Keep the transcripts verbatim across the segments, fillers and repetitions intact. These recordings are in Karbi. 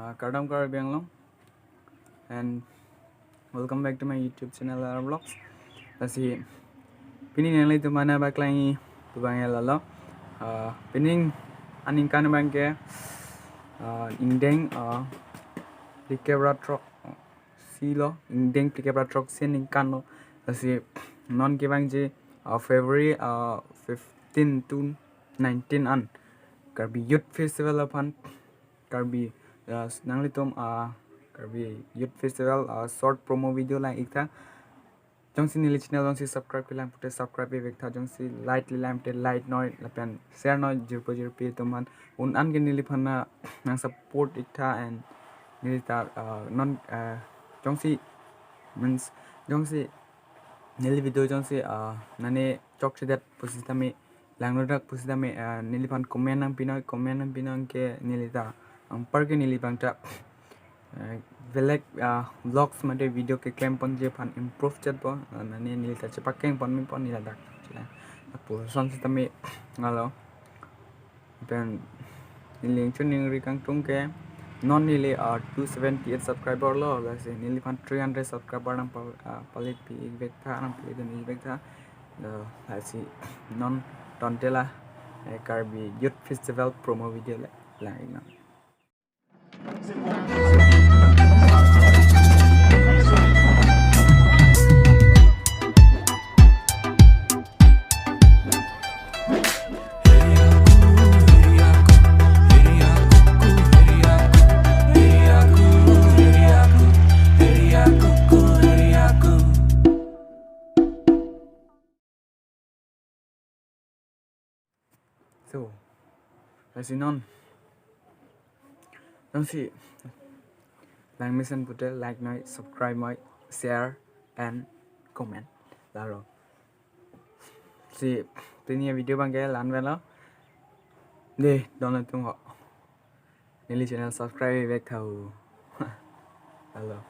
Uh, kardom Karbi Anglong, and welcome back to my YouTube channel, L R Vlogs. Lasi pini nanglitum aphan nangpaklang-i abang ke lalo. Uh, pining aningkan abang ke, uh, ingdeng, uh, phlikep ra throksi lo, ingdeng phlikep ra throksi aningkan lo. Lasi non kevangji, uh, February, uh, fifteen to nineteen an Karbi Youth Festival aphan Karbi, uh, nanglitum, uh, Karbi Youth Festival, uh, short promo video lang-iktha. Jongsi neli channel jongsi subscribe-kelang pute subscribe-i vektha, jongsi like-lelang pute like noi lapen share noi jirpo jirpi atum aphan. Un-an ke neliphan nang support-iktha, and neli ta, uh, non, uh, jongsi means jongsi neli video jongsi, uh, nane chokchedet pusitame, langnodak pusitame, uh, neliphan comment nangpi noi, comment nangpi noi ke neli ta anparke neli abang ta, uh, belek, uh, vlogs mate video keklem ponji aphan improve chetpo, uh, nane neli ta chepakeng pon mi pon neli ladak. Lapuson sitame lalo. Pen neli ingchun ingri kangtung ke non neli, uh, two seventy-eight subscriber lo, lasi neliphan three hundred subscriber nang pal-, uh, palit pi-ik vektha, nangpalit dun-ik vektha. Uh, lasi non tonte la, eh, Karbi Youth Festival promo video le lang-ik nang. So, lasi non jongsi lang mesen pute like noi, subscribe noi, share and comment. Lalo. Si pini avideo abang ke la-an avelo. Dei, don atum ho. Neli channel subscribe-i vektha ho. Lalo.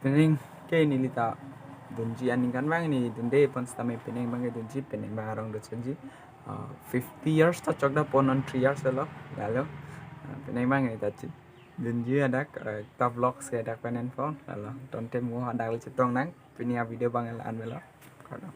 Pining ke neli ta dunji aningkan abang neli dunde pon sitame pining abang ke dunji, pining abang arong do chenji. Uh, fifty years ta chokda pon, non three years lo. Lalo. Uh, pining abang neli ta chi-, dunji hadak, uh, ta vlogs ke hadak pen en pon. Lalo. Tonte mo hadak le chetong nang. Pini avideo abang la-an avelo. Kardom.